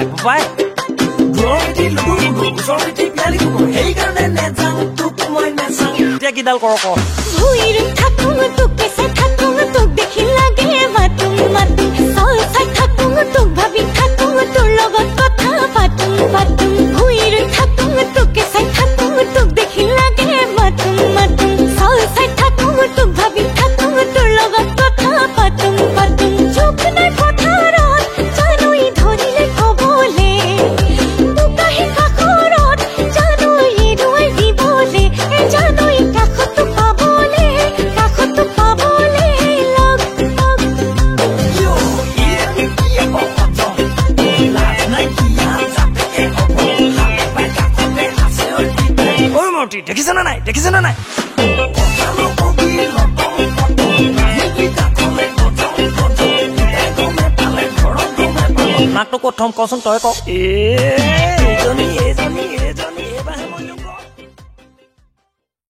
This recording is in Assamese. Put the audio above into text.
বোপাই বোপাই এতিয়া কিডাল কৰ ক দেখিছে না নাই দেখিছে না নাই নাকটো ক'ত থম কচোন তই ক। এইজনী এইজনী।